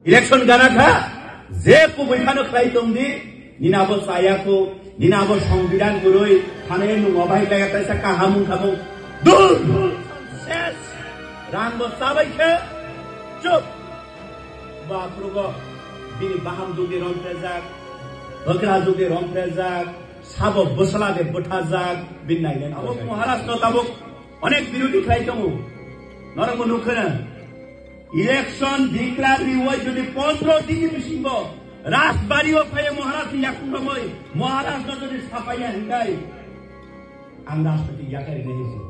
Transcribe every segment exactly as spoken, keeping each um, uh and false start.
Election gana kha, je kubui phano khlai tong di, nini abo chaya kho, nini abo songbidan kwrwi, thane nwng obai kaya kaisa kaham wng kha bo. Dul! Ses! Rang bo chabai khe, chup! Bo aphuru bo bini baham jugdi romprejak, bwkra jugdi romprejak, sabo bwsla de bwthajak, bini nainani. Abo Maharaj no tabuk onek birodhi khlai tongo. Norok bo nukha na. Election declare riwi jodi pondro din ni bisingo Rajbari o phaiya Maharaj ni yakung romoi, Maharaj no jodi sapaiya hinkai, ang rajniti yakari nai hinsi.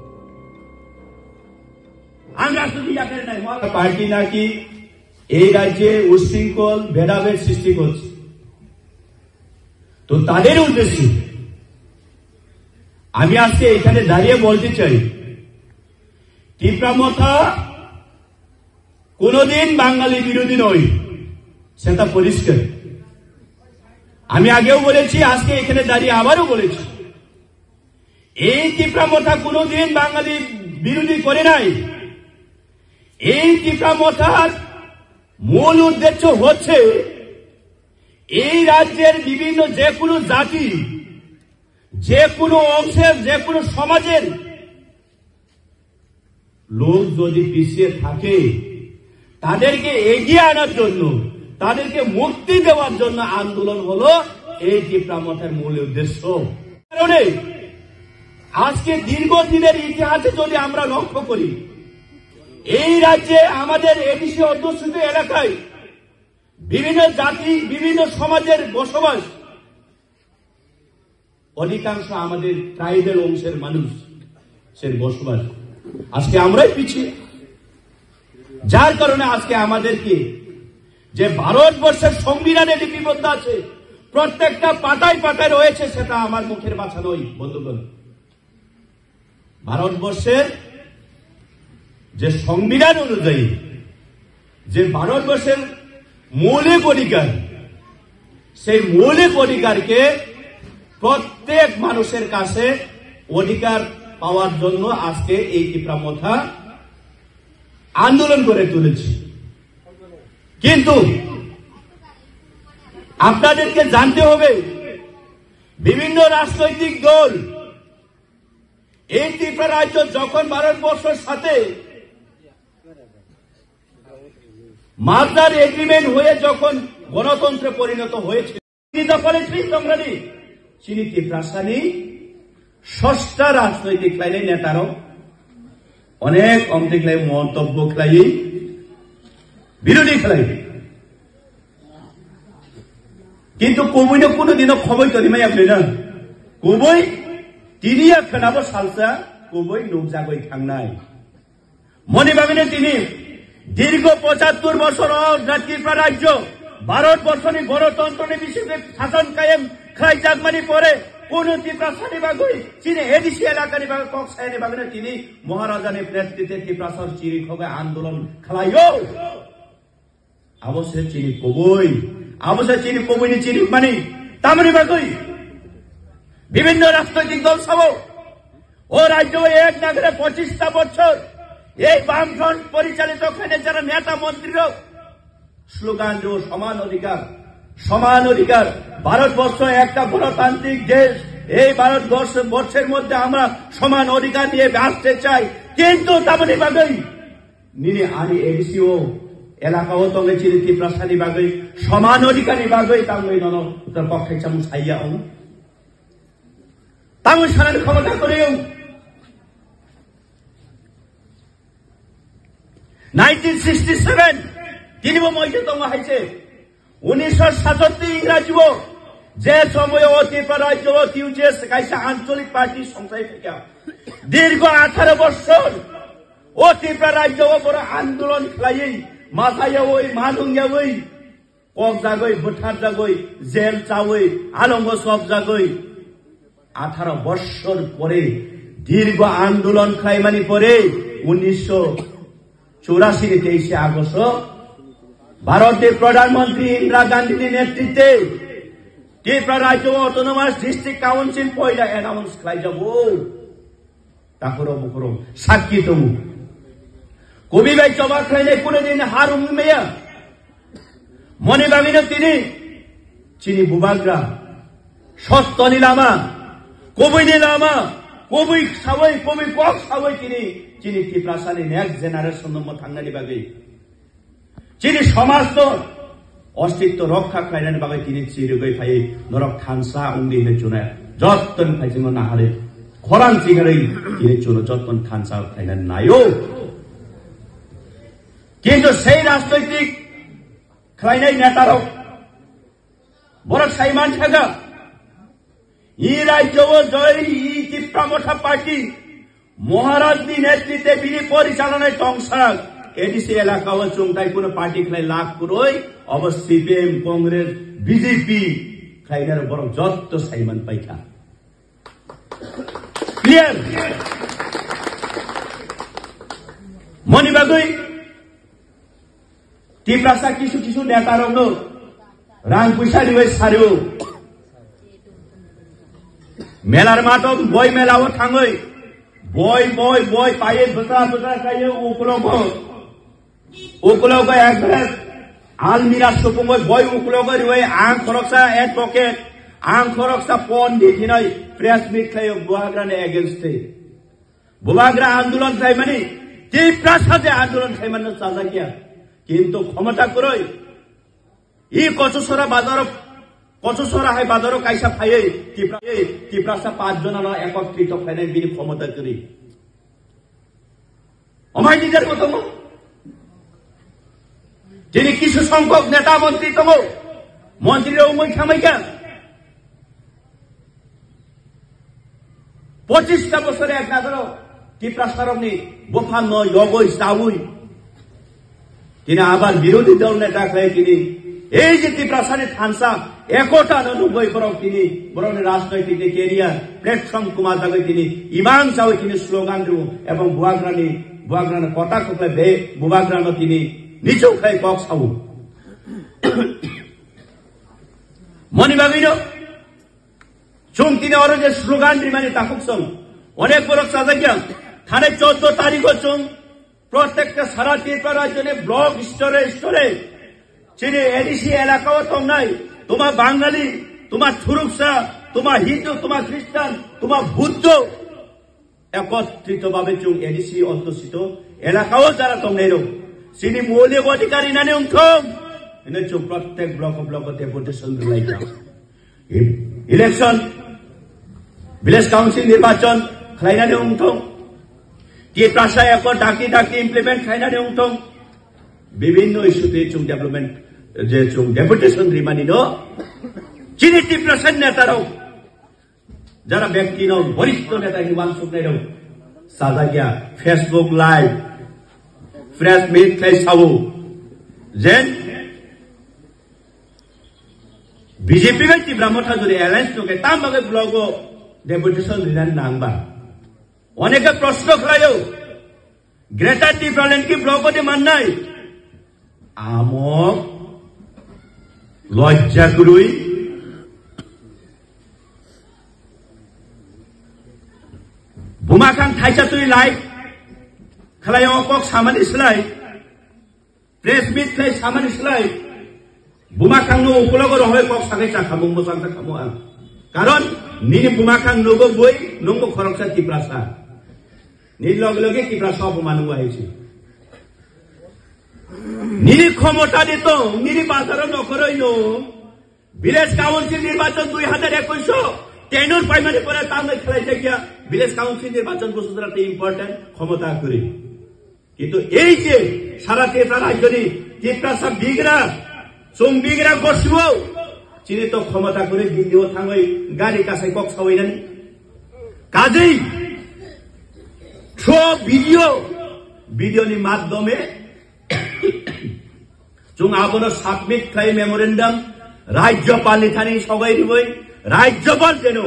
Ang rajniti yakari nai, Maharaj. Party নাকি এই রাজ্যে উশৃঙ্খল ভেদাভেদ সৃষ্টি করছে, তো তাদের উদ্দেশ্যে আমি আজকে এখানে দাঁড়িয়ে বলতে চাই, তিপ্রা মথা কোনোদিন বাঙালি বিরোধী নয়, সেটা পরিষ্কার। আমি আগেও বলেছি, আজকে এখানে দাঁড়িয়ে আবারও বলেছি, এই তিপ্রা মথা কোনোদিন বাঙালি বিরোধী করে নাই। এই তিপ্রা মথার মূল উদ্দেশ্য হচ্ছে এই রাজ্যের বিভিন্ন, যে কোনো জাতি, যে কোনো অংশের, যে কোনো সমাজের লোক যদি পিছিয়ে থাকে, তাদেরকে এগিয়ে আনার জন্য, তাদেরকে মুক্তি দেওয়ার জন্য আন্দোলন হলো এই তিপ্রা মথার মূল উদ্দেশ্য। কারণে আজকে দীর্ঘদিনের ইতিহাসে যদি আমরা লক্ষ্য করি, এই রাজ্যে আমাদের এডিসি অধ্যুষিত এলাকায় বিভিন্ন জাতি, বিভিন্ন সমাজের বসবাস, অধিকাংশ আমাদের ট্রাইবাল অংশের মানুষের বসবাস। আজকে আমরাই পিছিয়ে, যার কারণে আজকে আমাদেরকে যে ভারতবর্ষের সংবিধানে লিপিবদ্ধ আছে, প্রত্যেকটা পাতায় পাতায় রয়েছে, সেটা আমার মুখের ভাষা নয় বন্ধুগণ। ভারতবর্ষের যে সংবিধান অনুযায়ী যে ভারতবর্ষের মৌলিক অধিকার, সেই মৌলিক অধিকারকে প্রত্যেক মানুষের কাছে অধিকার পাওয়ার জন্য আজকে এই তিপ্রা মথা আন্দোলন করে তুলেছি। কিন্তু আপনাদেরকে জানতে হবে, বিভিন্ন রাজনৈতিক দল এই তিপ্রা রাজ্য যখন ভারতবর্ষের সাথে মার্জার এগ্রিমেন্ট হয়ে যখন গণতন্ত্রে পরিণত হয়েছে, চিন্তা করে সেই সংগ্রামী চিনি তিপ্রাসানি ষষ্ঠ রাজনৈতিক লাইনে নেতারও অনেক অমতি খেলাই মন্তব্য খেলাই বিরোধী খেলাই। কিন্তু কবইনো কোনোদিনও খবই তো রিমাই আপনি না। কবই তিনি এক খেলাবো সালসা কবই নুকজাগই থাংনাই। মনি বাবিনে তিনি দীর্ঘ পঁচাত্তর বছর অ-, ত্রিপুরা রাজ্য ভারতবর্ষনি গণতন্ত্রনি বিশেষে শাসন কায়েম খাইজাকমানি পরে কোন তিপ্রাসানি বাগই চিনি এডিসি এলাকানি বাগই কক্সায়ানি বাগনে তিনি মহারাজানি নেতৃত্বে তিপ্রাসার চিরি খগে আন্দোলন খালাইও। Abo se chini kubui. Abo se chini kubui ni chini mani. Tamoni bagwi. Bibhinno rajnoitik dol sabo. O rajyo ek nagore pochista bochor. Ei Bamfront porichalito khaine jara neta montri rok slogan do soman odhikar. Soman odhikar. Bharatborsho ekta gonotantrik desh. Ei Bharatborsho, borshor moddhe amra soman odhikar niye bachte chai. Kintu tamoni bagwi. Nini ani A D C o elaka o tongwi chini Tiprasani bagwi soman odhikar ni bagwi tangwi nono tor kok thaisa mung saiya ono. Tangwi sanani khomota kwrwi wng. Nineteen sixty seven tini bo moijo tongo hai se. Unisho satatti Ingraji o je somoyo o Tripura rajyo o T U J S kaisa ancholik party songsai phaikha. Dirgho atharo bochor o Tripura rajyo o borok andolon khlaiwi, masayawi, manungyawi, kokjagwi, bwtharjagwi, jel chawi, alongo chopjagwi. Atharo bochor pore dirgho andolon khlaimani pore unisho churashi ni teishe Agosto Bharatni Pradhan Mantri Indira Gandhi ni netritwe Tripura Rajyo Autonomous District Council poila announce khlaijago. Takhoro bukhoro sakki tongo. Kubi bai choba khlainai kunu din harung maya. Moni bagwino tini chini bubagra sotoni lama, kubui ni lama, kubui sawi, kubui kok sawi tini chini Tiprasani next generation no mwthangnani bagwi, chini somaj no ostitto rokha khlainani bagwi tini chirigwi phai norok thansa wngdi hinwi chuna jottoni phaichingno nahari khorang chingarwi tini chuno jottoni thansa khlainani naio. Kintu sei rajnoitik khlainai netarok borok sai manthaka, i rajyo o joi i Tipra Motha Party Maharaj ni netrite bini porichalonai tongsa A D C elaka o chwng tai kuno party khlai lak kwrwi, obo C P M, Congress, B J P khlainai borok jotto sai man paikha. Clear? Moni bagwi Tiprasa kisu kisu neta rokno rang puisa riwi sario. Melar matok boi mela o thangwi boi boi boi paye bwsa bwsa kaiye ukulogo. Ukulogo ekbares almira supungwi boi ukulogo riwi ang khoroksa advocate, ang khoroksa pondit hinoi press meet khlaio bubagrani against e. Bubagra andolon khlaimani, Tiprasa je andolon khlaimani chajakya. Kintu khomota kwrwi. I Kochusora bazaro, Kochusora hai bazaro kaisa phaiwi Tipra-, Tiprasa panch jonano ekotrito khlainai bini khomota kwrwi. Omai ni jar kotomo. Tini kisu songkok neta montri tongo. Montri rok wngwi thangbaikha. Pochista bosore ek nadaro Tiprasarokni bophanno yogoi chaui. Tini abar birodhi dol neta khlai tini ei je Tiprasani thansa ekota no nugoi borok tini borokni rajnoitik ni career platform kuma jagoi tini imang chaui tini slogan rw ebong buagrani buagrani kota kokle be bubagrano tini nichuk khlai kok sao. Moni bagwino chwng tini oro je slogan rimani takhuk song onek borok chajakya. Thane choddo tarikho chwng protekta sara Tripura rajyoni block store store chini A D C elaka o tongnai tuma Bangali, tuma Thuruksa, tuma Hindu, tuma Christian, tuma Buddho ekotrito babe chwng A D C odhusito elaka o jara tongnai rok chini moulik odhikar rinani wngthong hwnwi chwng protek block o block o deputation rwlai kha. Election, village council nirbachon khlainani wngthong, Tiprasa Accord dakti dakti implement khlainani wngthong, bibhinno issue twi chwng development je chwng deputation rimani no chini Tiprasa neta rok jara bektino borishto neta hinwi wansuknai rok chajakya Facebook live, press meet khlai sao je B J P bai Tipra Motha jodi alliance tongkhe tam bagwi block o deputation rinani nangba. Oneke proshno khlaio, Greater Tipraland ki block o de mannai? Amo lojja kwrwi. Bumakhang thaisa twi live khlai o kok samani slai. Press meet khlai samani slai, bumakhangno ukulogo rohoi kok sakai chakhamung mochang chakhamu ang. Karon nini bumakhang nugo bui nungbo khoroksa Tiprasa. Ni loge loge Tiprasa obo manung hai si. Nini khomota de to, nini bazaro nokoroi no. Village Council nirbachon dui hazar ekush o tenure paimani pore tamni khlai jakya. Village Council nirbachon Bosundhara te important khomota kwrwi. Kintu ei je sara Tripura rajyoni Tiprasa bigra, chwng bigra gosio, chini to khomota kwrwi Delhi o thangwi gari kasai kok sawi nani. Kajei through video, video ni madhyome chwng abono submit khlai memorandum Rajyapal ni thani sogai riwi Rajyapal jeno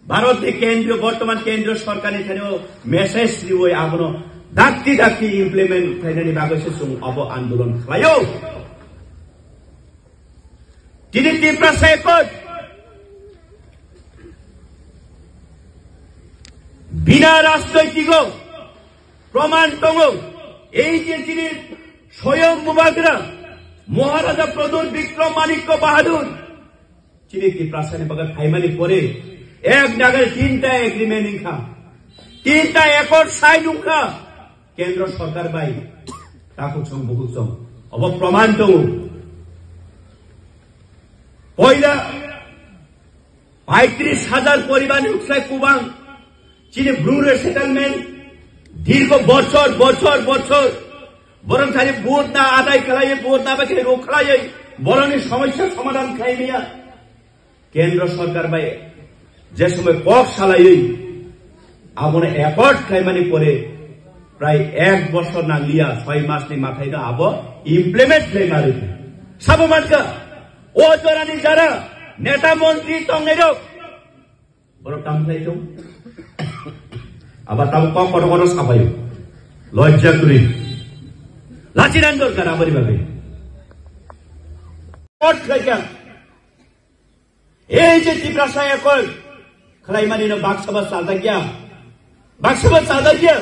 Bharat ni kendriyo, bortoman kendriyo sorkar ni thani o message riwi abono dakti dakti implement khlainani bagwi se chwng obo andolon khlaio. Tini Tiprasa Accord bina rajnoitiko proman tongo. Ei je tini soyong bubagra Maharaja Pradyut Bikram Manikya Bahadur chini Tiprasani bagwi khaimani pore ek nagari tinta agreement wngkha, tinta accord sign wngkha kendro sorkar bai. Takhuk song bukhuk song obo proman tongo. Poila paitris hajar poribarni ukslai kubang chini Bru resettlement dirgo bochor, bochor, bochor. Borok thani vote na adai khlaiwi, vote na bai khe rok khlaiwi, borokni somosya somadhan khlai maya. Kendro sorkar bai je somoi kok salaiwi abono accord khlaimani pore prai ek bosor nangliya, soi masni mathaino abo implement khlai ma rwkha. Sabo mankha, o jorani jara neta montri tongnairok, borok tam khlai tong. Aba tamo kok kono kono sabayo. Lojja kwrwi. Lachinan dorkar aboni bagwi. Kot khlaikha. Ei je Tiprasa ekoi khlaimani no baksa ba chajakya. Baksa ba chajakya.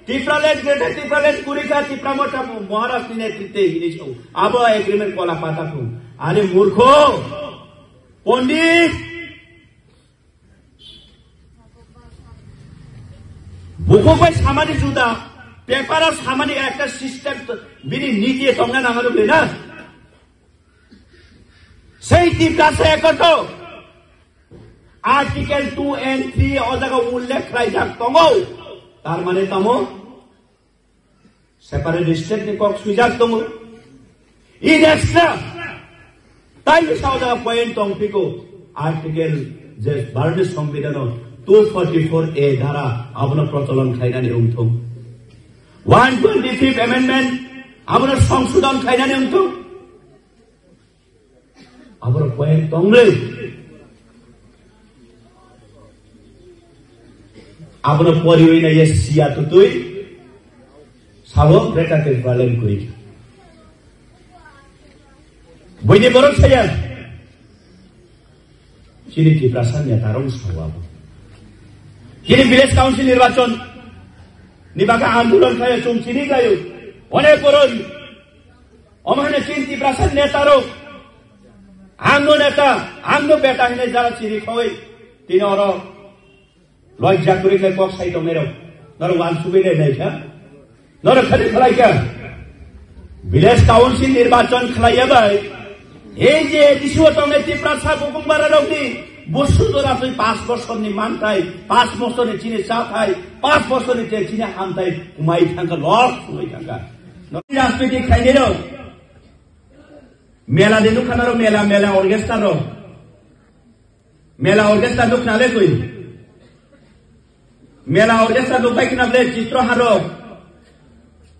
Tipraland, Greater Tipraland kurikha Tipra Motha Maharaj ni netritwe hinwi sao. Abo agreement kola pata thung. Are murkho. Pondit. Bukhuk bai samani juda, paper o samani ekta system to, bini niti tongna nango bina. Sei Tiprasa ekoto Article two and three o jaga ullekh khlaijak tongo. Tar mane tamo? Separate state ni kok swijak tongo. In extra, tai bisa o jaga point tong piko, article je Bharatni Songbidan o two forty-four A dhara abono procholon khlainani wngthung. One twenty-fifth amendment abono songsodhon khlainani wngthung. Aboro point tongle. Abono poriwi na ye siya tutui. Sabo beta ke balen kuri. Boide borok saya. Chini Tiprasa ni tarong sabo abo. Chini village council nirbachon ni baga andolon kaya chum chini kayo. Onek boron. Omo hwnwi chini Tiprasa netarok, ang no neta, ang no beta hwnwi jara chiri khawui tini oro lojja kwrwi khe kok sai tongnairok norok uansugwi le naikha, norok khali khlaikha. Village council nirbachon khlaiya bai ei je A D C o tongnai Tiprasa bukung bararokni busu jora twi panch bosorni manthai, panch bosorni chini chathai, panch bosorni je chini hamthai kumai thangkha, loss wngwi thangkha. Rajniti khlainairok mela de nukha norok, mela, mela orchestra rok. Mela orchestra nukha le koi. Mela orchestra nukbai khna le Chitrahar rok.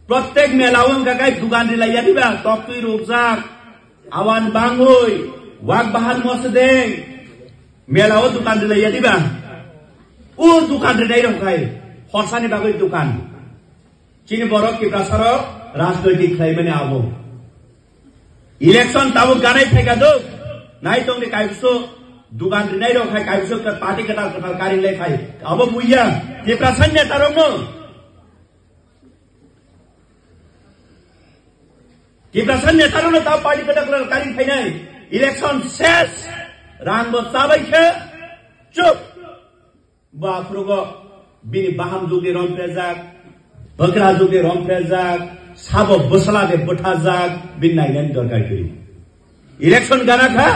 Prottek mela o wngkha kai dukan rilaiya diba, toktwi rukjak, awan bangwi, wak bahar mosodeng. Mela o dukan rilaiya diba. O dukan rilai rok kai. Horsani bagwi dukan. Chini borok Tiprasa rok rajnoitik khlaimani abo. Election tabuk ganai phaikha do. Nai tongni kaibuso dukan rinai rok hai kaibuso party kwtal kwtal karing lai khai. Abo buya Tiprasa netarokno. Tiprasa netarokno tabuk party kwtal kwtal karing phainai. Election ses. Rang bo chabai khe. Chup. Bo aphuru bo bini baham jugni rom prejak, bwkra jugni rom prejak, sabo bwsla de bwthajak, bini nainani dorkar kwrwi. Election gana kha,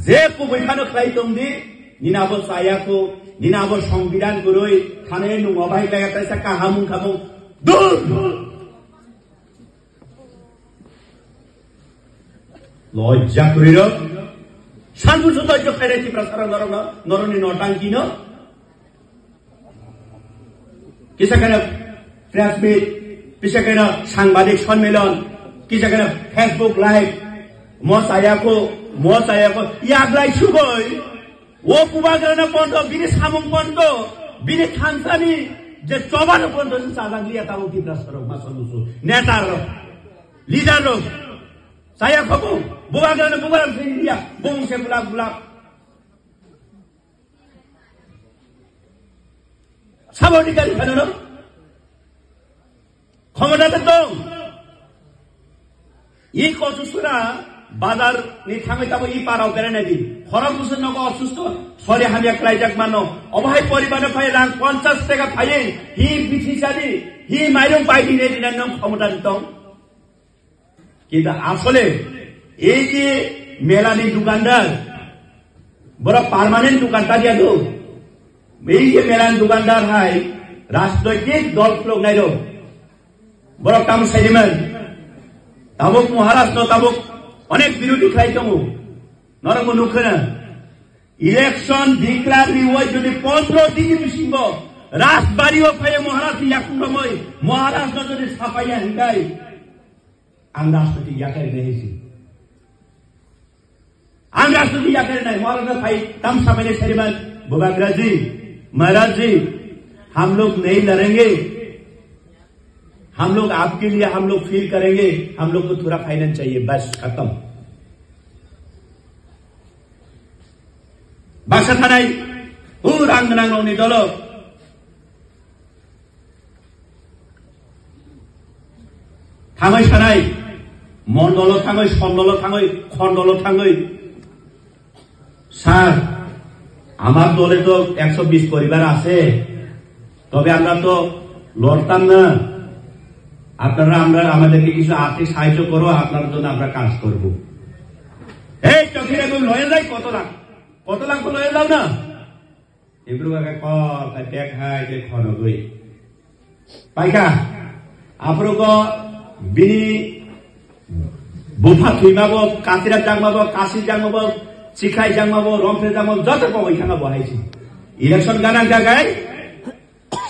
je kubui phano khlai tong di, nini abo chaya kho, nini abo songbidan kwrwi, thane nung obai kaya kaisa kaham wngkha mung, dur! Lojja kwrwi rok. Santu suto jo khaire Tiprasa rok norok no, norok ni notang kino. Kisa kana press meet, kisa kana sangbadik sonmilon, kisa kana Facebook live. Mo chaya kho, mo chaya kho. Yaglai sugoi. O Bubagrano pondo, bini samung pondo, bini thansani je chobano pondo se chajak liya tabuk Tiprasa rok, masa musu, neta rok, leader rok. Saya khobo, Bubagrano Bubagrano se liya, bung se bulak bulak. Sabo ni kari khano no? Khomota ta tong. I kochusura bazar ni thangwi tabo i parao berai nai di. Khorok bwswk nogo osusto, sori hamya khlaijak mano. Obo hai poribar no phai rang ponchas taka phaiwi hi bithi chadi, hi mairung pai di re di nang khomota di tong. Kintu asole ei je mela ni dukandar, borok permanent dukan ta dia do. Ei je mela ni dukandar hai rajnoitik dol khuluk nai rok. Borok tamo saidiman. Tabuk Maharaj no tabuk onek birodhi khlai tongo. Norok bo nukha na. Election declare riwi jodi pondro din ni bisingo Rajbari o phaiwi Maharaj ni yakung romwi Maharaj no jodi sapaiya hinkai ang rajniti yakai rwnai hinsi. Ang rajniti yakai rwnai Maharaj no phai tam sapainai saidiman Bubagraji, Maharajji, hum log nahi larenge. हम लोग आपके लिए हम लोग फील करेंगे, हम लोग को थोड़ा फाइनेंस चाहिए, बस खत्म। Baksa thanai, o rang gwnang rokni dolo thangwi sanai, mondolo thangwi, sondolo thangwi, khondolo thangwi, sir, আমার দলে তো একশো বিশ পরিবার আছে, তবে আমরা তো লড়তাম না। আপনারা, আমরা আমাদেরকে কিছু আর্থিক সাহায্য করো, আপনার জন্য আমরা কাজ করব। এই চকিরা, তুমি লয়ে যাই কত লাখ, কত লাখ লয়ে যাও না। Ebru bagai kok, tai pek hai, tei khonogwi. Paikha, aphuru go bini bupha thwima bo, kasira jakma bo, kasir jakma bo, chikhai jakma bo, romphre jakma bo, joto bo wngkha bo hai si. Election gana gagai,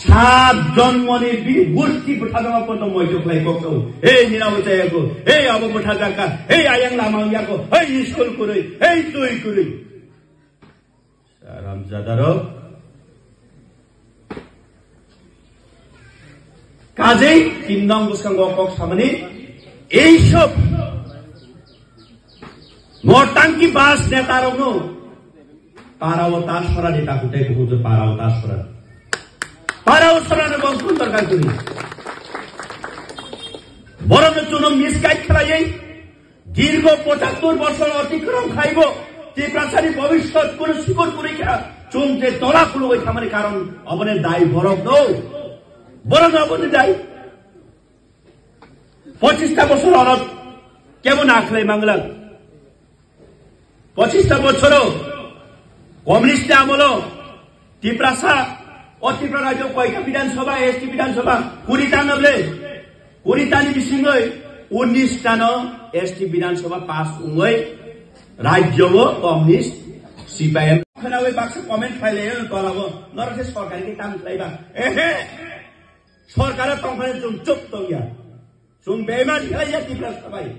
sat jonmoni bini gusti bwtha jama porjonto moito khlai kok tau. Ei nina bo chaya ko, ei abo bwtha jaka, ei ayang lama wngya ko, ei school kwrwi, ei twi kwrwi. Haramjadarok. Kajei tin nong bwskango kok samani ei sob notangki bas netarokno parao ta sorani takutai kukutu parao ta sorani. Parao sorani bongkun dorkar kuri. Borokno chuno misguide khlaiwi দীর্ঘ পঁচাত্তর বছর অতিক্রম খাইব, তিপ্রাসানি ভবিষ্যৎ কোনো শিকড় পরীক্ষা চুমতে তলা কুলুগৈ থামানি কারণ অবনে দায়ী বরক দৌ। বরক অবনে দায়ী। পঁচিশটা বছর অরত কেমন আখলাই মাংলাল? পঁচিশটা বছরও কমিউনিস্ট আমলো তিপ্রাসা, ও ত্রিপুরা রাজ্য কয়টা বিধানসভা, এসটি বিধানসভা? কুড়িটা না বলে? কুড়িটা নি বিসিংগই উনিশটা ন এসটি বিধানসভা পাস উঙ্গই রাজ্য ও কমিউনিস্ট সিপিএম। খনাওই বাক্স কমেন্ট ফাইলে তলাবো, নরকে সরকারকে কাম খাইবা। এহে, সরকারে তখন চুপ চুপ তো ইয়া। Chwng bemar khlaiya Tiprasa bai.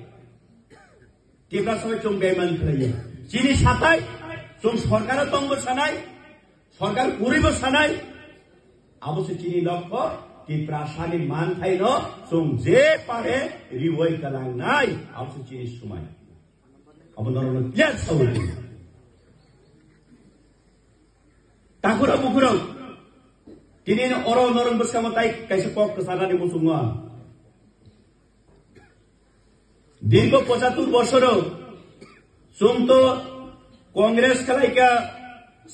Tiprasa bai chwng bemar khlaiya. Chini satai chwng sorkaro tongbo sanai, sorkar puribo sanai. Abo se chini lokho Tiprasani manthaino chwng je pare riwai kalangnai. Abo se chini sumai. Abo norokno clear sawi. Takhura bukhurok. Tini oro norok bwskango tai kaisa kok kwcharnani muchungo ang. দীর্ঘ পঁচাত্তর বছরও চুমতো কংগ্রেস খেলাইকা,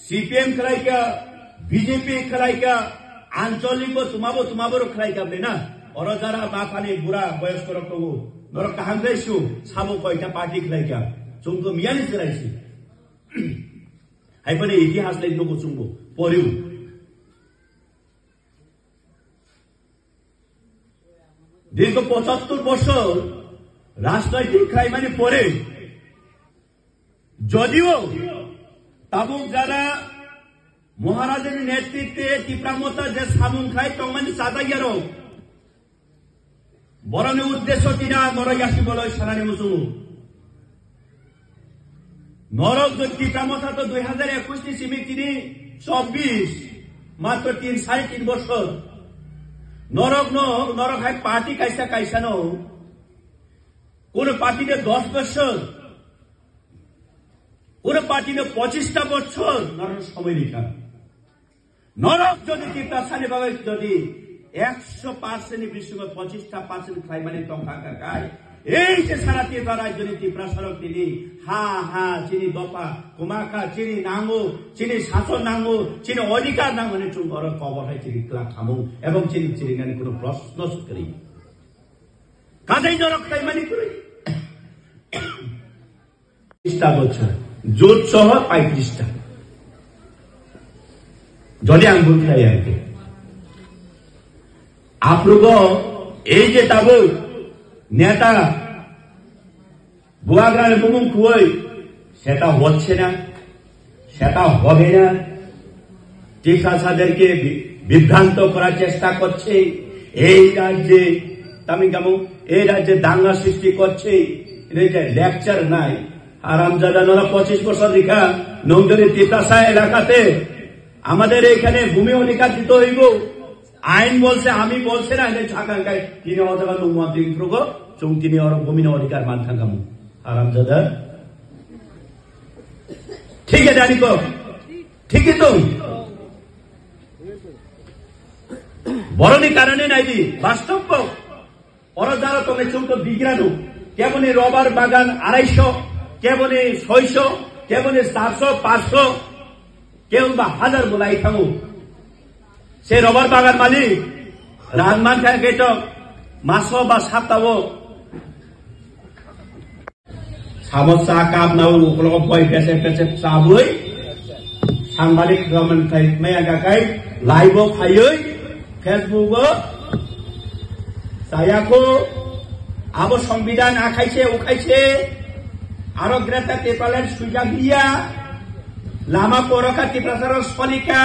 সিপিএম খেলাইকা, বিজেপি খেলাইকা, আঞ্চলিক ও তুমাবো তুমাবো খেলাইকা বে না। অরজারা বাফানি বুড়া বয়স্ক রক্তবো নরক কাহাম যাইছু সাবো কয়টা পার্টি খেলাইকা। চুমতো মিয়ানি চেলাইছি। Haibani ইতিহাস লাই নুকো চুমবো পরেও। দীর্ঘ পঁচাত্তর বছর রাজনৈতিক খাইমানি পরে যদিও তাবুক যারা মহারাজের নেতৃত্বে ত্রিপুরা মথা যে সামুং খাই তংমানি চাদাইয়ারও বরনি উদ্দেশ্য তিনা বড় ইয়াসি বলয় সানানি মুসুমু। Norok jodi Tipra Motha to dui hazar ekush ni simi tini chobbish, matro tin, sare tin bochor. Norok no, norok hai party kaisa kaisa no, kono party no dos bochor, kono party no pochista bochor, norok somoi rikha. Norok jodi Tiprasani bagwi jodi ekso percent ni bisingo pochista percent khlaimani tongkha kha khai, Ei je sara Tripura rajyoni Tiprasarok tini ha ha chini dopha kumakha chini nango, chini sason nango, chini odhikar nango hwnwi chwng oro kobor hai chini twla khamung ebong chini chirinani kuno proshno se kwrwi. Kadai norok taimani kwrwi. Phrista bosor, jut soho paiprista. Jodi ang bul khlai ar ki. Aprugo ei je tabuk neta buagrani bumung khuoi, seta hocche na, seta hobe na. টিপ্রাসাদেরকে বি-, বিভ্রান্ত করার চেষ্টা করছে। এই রাজ্যে, তামিলনাড়ু, এই রাজ্যে দাঙ্গা সৃষ্টি করছে। এটা যে লেকচার নাই। হারামজাদা নরা পঁচিশ বছর রেখা নৌজরি টিপ্রাসা এলাকাতে আমাদের এখানে ভূমি অধিকার দিতে হইব। আইন বলছে, আমি বলছে না, এটা ছাকাঙ্কায় তিনি অথবা নৌমন্ত্রী প্রগো, চুং তিনি অর ভূমি অধিকার মান থাকামু। Haramzada. Thik ase, ani kok? Thik ase to? Boroni karone nai di, bastob kok. Oro jaro tome chwng to bigrano. Keboni robar bagan araisho, keboni soisho, keboni satsho, pansho, keboni ba hazar bolai thango. Se robar bagan malik, rang man kha khe to, maso ba saptao Samosa cup nao ukolog boi pesek pesek chabwi. Sangbadik government khai maya ga khai live o phaiwi Facebook o. Sayako abo songbidan akhaise ukhaise aro Greater Tipraland sujagriya lama poroka Tiprasaro solika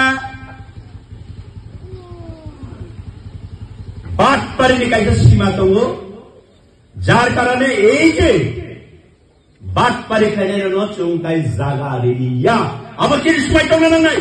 bat parini kaisa sima tongo. Jar karone ei je bat pari khainai no chwng tai jaga riliya. Abo chini swmai tongna nangnai.